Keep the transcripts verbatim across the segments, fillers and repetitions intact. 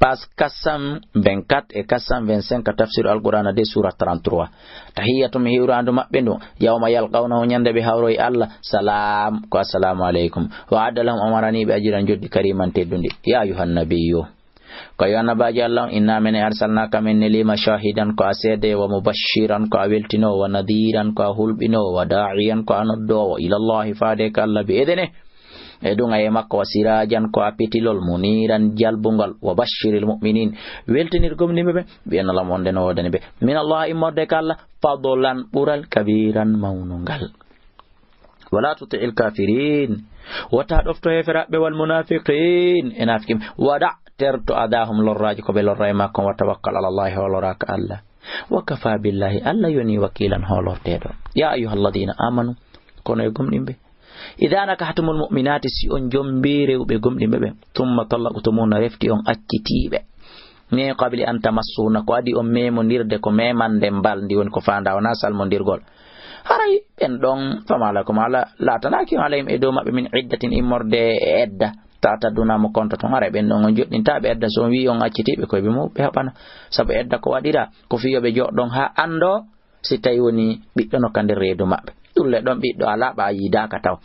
Page quatre cent vingt-quatre e quatre cent vingt-cinq ka tafsir Alqur'aana de, suura trente-trois. Tahiyyatuhum, hiwraandu maɓɓe ndun, yawma yalqawnahu, ñande ɓe hawroyi Allah, salaam, ko assalaamu aleykum. Wa adda lahum, o marani ɓe ajiran joddi kariman teddundi. Ya ayyuhan nabiyyu, ko yo annabaajo Allah on, inna menen arsalnaaka, men neliima, shaahidan, ko a seede, wa mubashiran, ko a weltinoowo, wa nadhiran, ko a hulɓinoowo, wa daa'iyan, ko a noddoowo, ilallahi, faade ka Allah, bi idnihi, e duŋa e makko, wa siraajan, ko a pitilol, muniiran, jalbungal, wa bashiril mu'miniin, weltinir gomɗinɓe ɓe, bi anna lahum, wonde no woodani ɓe, min Allah, immorde ka Allah, fadlan, ɓural, kabiiran, mawnungal. Wala tuti'il kaafiriin, wota ɗofto heeferaaɓe, wal munaafiqiin, e naafikiiɓe, wada', terto, adaahum, lorraaji ko ɓe lorra e makko, wa tawakkal ala Allahi, hooloraa ka Allah. Wa kafaa billahi, Allah yoni wakiilan, hoolorteeɗo. Ya ayyuhalladiina aamanu, kono e gomɗinɓe, idaa nakahtumul mu'minaati, si on jombii rewɓe gomɗinɓe ɓen, summa tallaqtumuhunna, refti on accitiiɓe, min qabli an tamassuhunna, ko adii on memondirde, ko memande mbalndi, woni ko faandaa, wonaa salmondirgol. Haray ɓen ɗon, fama lakum, ala, laatanaaki on, alayhim, e dow maɓɓe, min iddatin, immorde e edda, ta'taddunahaa, mo kontoton. Haray ɓen ɗon on joɗɗintaaɓe edda, si on wi'i on accitiiɓe, ko ɓe mo ɓe haɓana. Sabu edda ko waɗiraa, ko fii yo ɓe jooɗo ɗon haa anndoo si tawi woni ɓiɗɗo no ka nder reedu maɓɓe. Ɗulle ɗon ɓiɗɗo alaa, ɓa yiidaaka taw.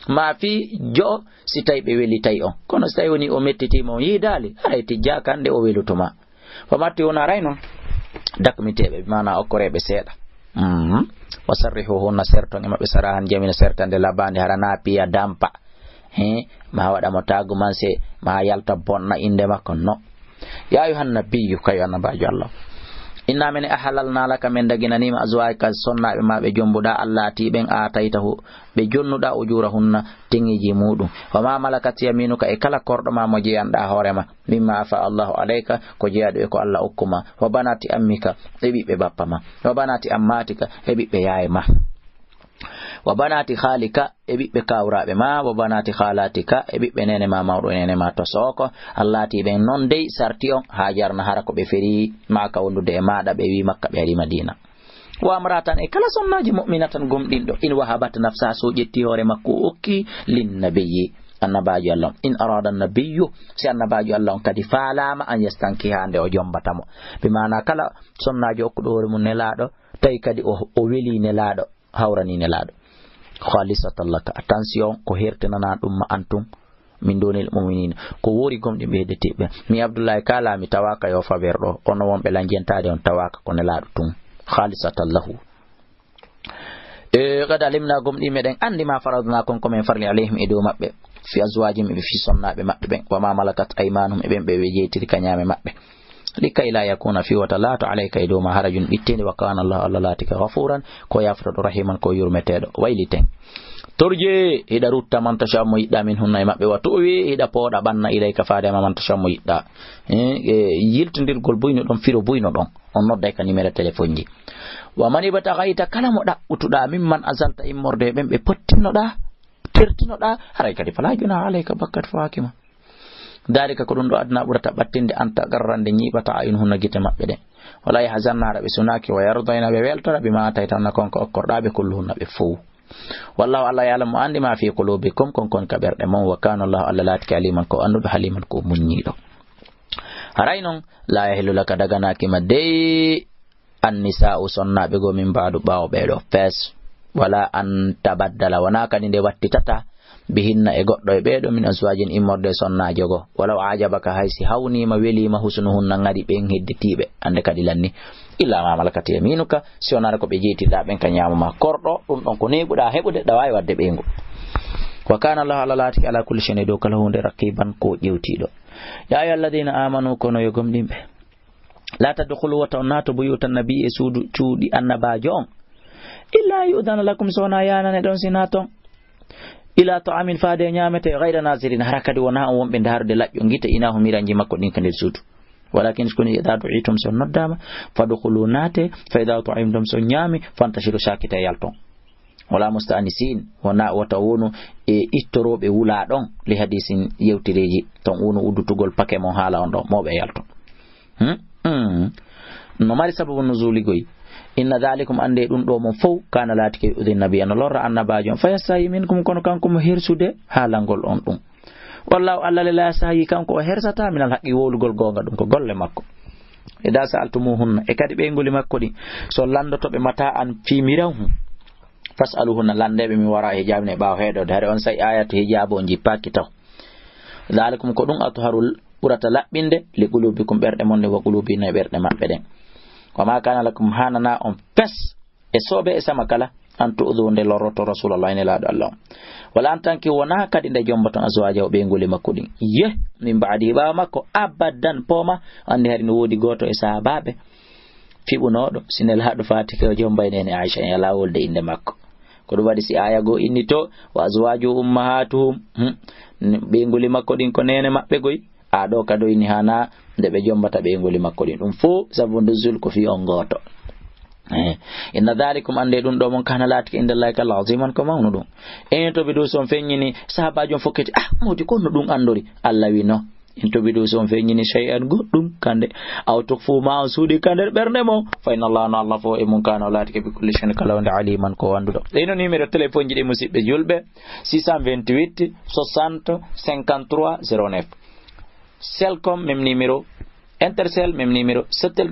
Maa fii jo'o si tawi ɓe welitay on. Kono si tawi woni o mettitii ma, on yiidaali, haray tijjaaka hannde o welutu ma. Fa matti wona ray non, dakmiteeɓe, bi maana okkoreeɓe seeɗa. Mhm. Wa sarrihuhunna, serton e maɓɓe, sarahan jamila, sertande labaande, hara na piya dampa. He, ma waɗa mo taagu manse, ma yalta bonna innde makko, no. Ya ayyuhan nabiyyu, kayo annabaajo Allah. Inna menen ahlalna laka, men daginaniima, azwaajaka, sonnaaɓe ma ɓe jombuɗaa, allaatii ɓen, aataytahum, ɓe jonnuɗaa, ujuurahunna, tiŋiiji muuɗum. Wa ma malakat yamiinuka, e kala korɗo ma mo jeyanɗaa hoore ma. Mimma afa Allahu alayka, ko jeyaaɗo e ko Allah okku ma. Wa banaati ammika, e ɓiɓɓe bappa ma. Wa banaati ammaatika, e ɓiɓɓe yaay ma. Wa banaati khaalika, e ɓiɓɓe kawraaɓe ma. Wa banaati khaalaatika, e ɓiɓɓe neene ma mawɗo e neene ma to sooko. Allaatii ɓen non dey sarti on, haajarna, hara ko ɓe ferii maaka wondude e maaɗa, ɓe wii makka ɓe ari Madiina. Wa amra'atan, e kala sonnaajo, mu'minatan, gomɗinɗo, in wahabat nafsaha, so ƴetti hoore makko o okki, linnabiyyi, annabaajo Allah on. In araada nabiyyu, si annabaajo Allah on kadi faalaama, an yastankiha, nde o jombata mo. Bi maana kala sonnaajo okkuɗo hoore mum nelaaɗo, tawi kadi o, o welii nelaaɗo, hawranii nelaaɗo. Khalisatan laka, attention, ko hertinanaa ɗum ma antum, min dunil mu'miniina, ko woori gomɗinɓe hedditiiɓe. Mi Abdullahi kaalaami tawaaka yo faweer ɗo, ono wonɓe lanjentaade on tawaaka ko nelaaɗo tun. Khalisatan lahu. E, qad alimna, gomɗinɓe meɗen anndi, ma faradna, kon ko men farli, alayhim, e dow maɓɓe, fi azwaajihim, e fi sonnaaɓe maɓɓe ɓen, wa ma malakat aymaanuhum, e ɓen ɓe ɓe jeytiri ka ñaame maɓɓe. Likay la yakuna, fii wota laato, alayka, e dow ma, harajun, ɓitteende, wa kana Allahu, Allah laatike, ghafuuran, ko yaafotooɗo, rahiman, ko yurmeteeɗo. Wayliten. Turji, hiɗa rutta, man tasha, mo yiɗɗa, minhunna, e maɓɓe, wa tu'wi, hiɗa pooɗa, ɓanna, ilayka, faade ma, man tasha, mo yiɗɗa. Eh, eh, yiltindirgol buyno ɗon, firo buyno ɗon. On nodday ka numéro téléphone ji. Wa man ibtaghayta, kala mo ɗaɓɓutuɗa, mimman azalta, immorde e ɓen ɓe pottinnoɗa, tertinoɗa, haray kadi fala junaha alayka, bakkat fawaaki ma. Daalika, ko ɗum ɗo aduna ɓurata ɓattinde, an tagarra, nde ñiiɓata, ayunuhunna, gite maɓɓe ɗen. Wala yahzanna, hara ɓe sunaaki, wa yardayna, ɓe weltora, bima ataytahunna, kon ko okkorɗa ɓe, kulluhunna, ɓe fow. Wallahu, Allah, ya'lamu, anndi, ma fi qulubikum, kon kon ka ɓerɗe mon, wa kana Allahu, Allah laatike, aliman, ko annduɗo, haliman, ko muññiiɗo. Haray non, la yahillu laka, daganaaki ma dey, annisaa'u, sonnaaɓe goo, min ba'du, ɓaawo ɓee ɗoo, fees. Wala an tabaddala, wonaa kadi nde wattitata, bihinna, e goɗɗo e ɓee ɗoo, min azwaajin, immorde e sonnaajo goo. Walaw ajabaka, hay si hawniima, weliima, husnuhunna, ŋari ɓen hedditiiɓe, annde kadi lanni. Illa ma malakat yaminuka, si wonaa ko ɓe jeytirɗaa ɓen ka ñaamo ma korɗo, ɗum ɗon ko neeɓuɗaa heɓude, ɗa waawi waɗde ɓeyngu. Wa kana Allahu, Allah laatike, ala kulli shay'in, e dow kala huunde, raqiban, ko ƴewtiiɗo. Ya ayyuha alladina amanu, kono yo gomɗinɓe. La tadkhulu, wota on naato, buyuta nabi, e suudu, cuuɗi annabaajo on. Illa an yu'dhana lakum, so wonaa yaanane ɗon, si naaton. Ila ta'amin, faade e ñaamete, ghayra nazirin, hara kadi wonaa on wonɓe ndaarude laƴƴo gite, inahu, miranji makko ɗin ka nder suudu. Walakin, kono, idha du'itum, so on noddaama, fadkhulu, naate, fa idha ta'imtum, so on ñaami, fantashiru, saakite, yalton. Wala musta'nisin, wona wota wonu e ittorooɓe wulaa ɗon, li hadisin, yewtereeji, ton wonu uddutugol pake mon haala on ɗon, mawɓe yalto. Hmm? Hmm. No mari sababu nuzuli goy. Inna dhalikum, annde ɗum ɗo mon fow, kana laatike, yu'dhi nabiyya, no lorra annabaajo on, fa yastahi minkum, kono kanko mo hersude haalangol on ɗum. Wallahu, Allah le, la yastahi, kanko o hersata minal haqqi, wowlugol goonga, ɗum ko golle makko. Ida sa'altumuhunna, e kadi ɓeynguuli makko ɗin, so lanndoto ɓe, mata'an, fii mirahum, fas'aluhunna, lanndeeɓe min wara'i hijabin, e ɓaawo heeɗoode, hari on saa'i ayatu hijabu on jippaaki taw. Dhalikum, ko ɗum, atharu, ɓurata laɓɓinde, li qulubikum, ɓerɗe mon ɗe, wa qulubihinna, e ɓerɗe maɓɓe ɗen. Wa ma kana lakum, haanana on fes, e soobe e sama kala, an tu'dhu, nde lorroto, Rasulallah, nelaaɗo Allah on. Wala an tankihu, wona kadi nde jomboton, azwajahu, ɓeynguuli makko ɗin. Yeh, min ba'dihi, ɓaawo makko, abadan, pooma, anndi hari no woodi gooto e sahaabaaɓe fiɓunooɗo, si nelaaɗo faatike o jombayno e Aisha, en alaa wolde innde makko. Ko ɗum waɗi si aaya goo inni to, wa azwajuhu ummahatuhum, hmm, ɓeynguuli makko ɗin ko neene maɓɓe goy, a ɗo kadi o inni hana nde ɓe jombata ɓeynguuli makko ɗin. Ɗum fof sabu nuzul ko fii on gooto. Eh, inna dhalikum, annde ɗum ɗo mon, kana laatike inda Allahi kala aziman, ko mawnu ɗum. En to ɓe ɗo son feññini, sahaabaajo on fokkiti, ah, mawdi, kono ɗum anndori. Allah wi no. In tubdu, so on feeñini, shay'an, goɗɗum, kande, aw tukhfu, ma on suuɗi ka nder ɓernde mon, fa inna Allah, no Allah fof e mum, kana, o laatike, bi kulli shay'in, kala hunde, aliman, ko wannduɗo. Ɗe no numéro téléphone ji ɗi, musidɓe julɓe, six cent vingt-huit soixante cinquante-trois zéro neuf. Celcom, même numéro. Intercell, même numéro. Sotel,